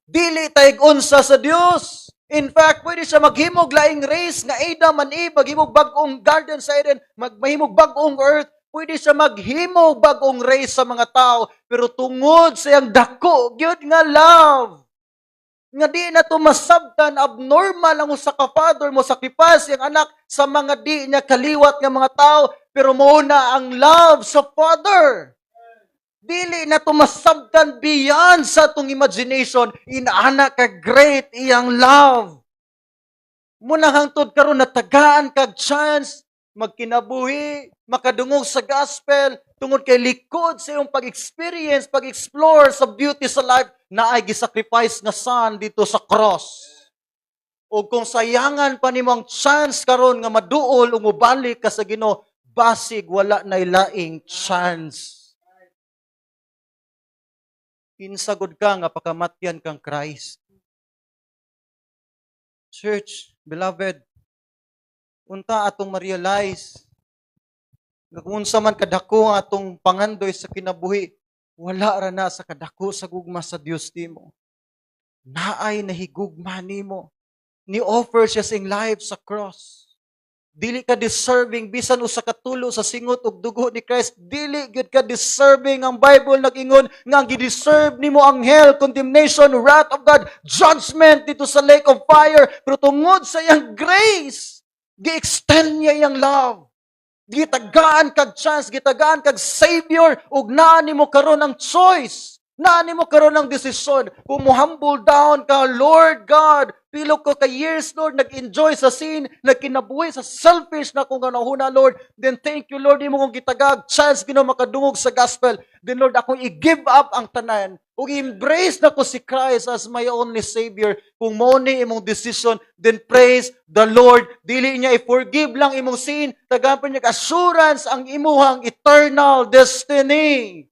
Dili tayg unsa sa Dios. In fact, pwede siya maghimog laing race nga Adam and Eve, maghimog bag-ong garden sa Eden, mahimog bag-ong earth, pwede siya maghimog bag-ong race sa mga tao, pero tungod sa iyang dako gyud nga love, nga di na to masabtan, abnormal ang usa ka father mo sacrifice iyang anak sa mga di niya kaliwat nga mga tao, pero mao na ang love sa Father. Dili na to masabtan, beyond sa atong imagination, inaana ka great iyang love. Mao nang hangtod karon natagaan kag chance magkinabuhi, makadungog sa gospel, tungod kay likod sa iyong pag-experience, pag-explore sa beauty sa life, naay gisacrifice nga Son dito sa cross. O kung sayangan pa nimo ang chance karon nga maduol ug mobalik ka sa Ginoo, basig wala nay laing chance. Kinsa gud ka nga pakamatyan kang Christ? Church, beloved, unta atong ma-realize nga kung unsa man kadako ang atong pangandoy sa kinabuhi, wala ra na sa kadako sa gugma sa Dios nimo. Naay nahigugma nimo. Ni-offer siya sa iyang life sa cross. Dili ka deserving bisan usa ka tulo sa singot og dugo ni Christ, dili gyud ka deserving. Ang Bible nag-ingon nga ang gi-deserve nimo ang hell, condemnation, wrath of God, judgment dito sa lake of fire. Pero tungod sa iyang grace, gi-extend niya iyang love. Gitagaan kag chance, gitagaan kag Savior, ug naa nimo karon ang choice. Naa nimo karon ang desisyon. Kung mo humble down ka, "Lord God, pilo ko ka years, Lord, nag-enjoy sa sin, nagkinabuhi sa selfish na kung hunahuna, Lord. Then thank you, Lord, imo kong gitagag chance, Ginoo, makadungog sa gospel. Then Lord, akong i-give up ang tanan ug embrace na ko si Christ as my only Savior." Kung mao ni imong decision, then praise the Lord. Dili niya i-forgive lang imong sin, tagaan pa niya assurance ang imuhang eternal destiny.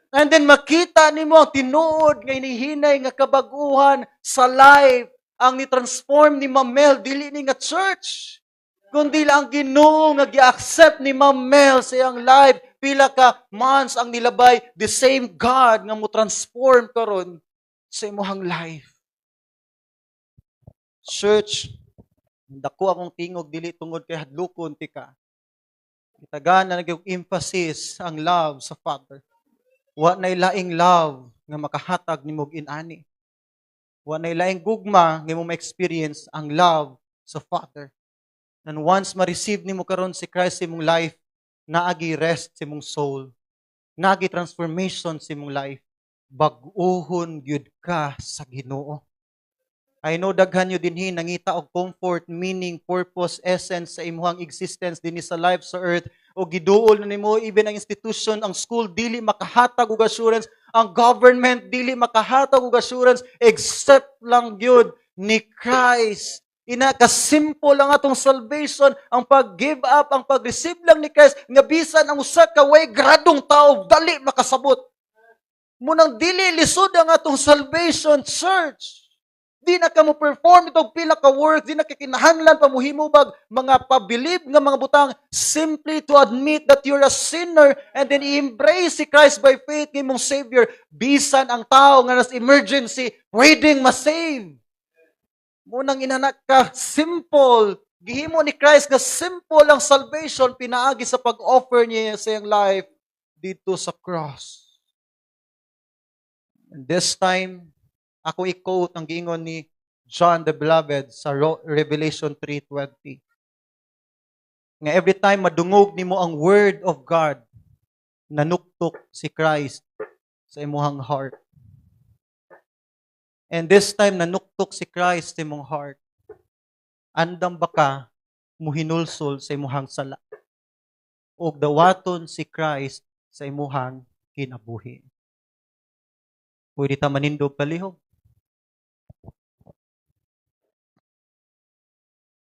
And then makita nimo ang tinuod nga inihinay nga kabaguhan sa life. Ang ni-transform ni Ma'am Mel, dili ni nga church, kundi lang ang Ginoo nga gi-accept ni Ma'am Mel sa iyang life. Pila ka months ang nilabay, the same God nga mo transform karon sa imong life. Church, dako akong tingog dili tungod kay hadlokon tika. Itagaan na nagyong emphasis ang love sa Father. Wa nay laing love nga makahatag nimo og inani. Wa nay laing gugma nga imo ma-experience ang love sa Father. And once ma-receive nimo karon si Christ sa imong life, naagi rest sa imong soul. Naagi transformation sa imong life. Bag-uhon gyud ka sa Ginoo. I know daghan nyo dinhi nangita og comfort, meaning, purpose, essence sa imuhang existence dinhi sa life sa earth, o giduol na nimo even ang institution, ang school dili makahatag og assurance, ang government dili makahatag og assurance except lang gyud ni Christ. Ina ka simple ang atong salvation, ang pag-give up, ang pag-receive lang ni Christ nga bisan ang usa ka way gradong tao dali makasabot. Mao nang dili lisod ang atong salvation, church. Di na ka mo perform itong pila ka work, di na ka kinahanglan pa muhimo bag mga pabilib nga mga butang, simply to admit that you're a sinner and then i-embrace si Christ by faith nga imong Savior. Bisan ang tao nga nas emergency, pwedeng ma-save. Mao nang inana ka simple. Gihimo ni Christ nga simple ang salvation pinaagi sa pag-offer niya sa iyang life dito sa cross. And this time, ako i-quote ang giingon ni John the Beloved sa Revelation 3:20. Nga every time madungog nimo ang word of God, nanuktok si Christ sa imuhang heart. And this time, nanuktok si Christ sa imong heart. Andam ba ka muhinulsol sa imuhang sala? Og dawaton si Christ sa imuhang kinabuhi? Pwede ta manindog palihog.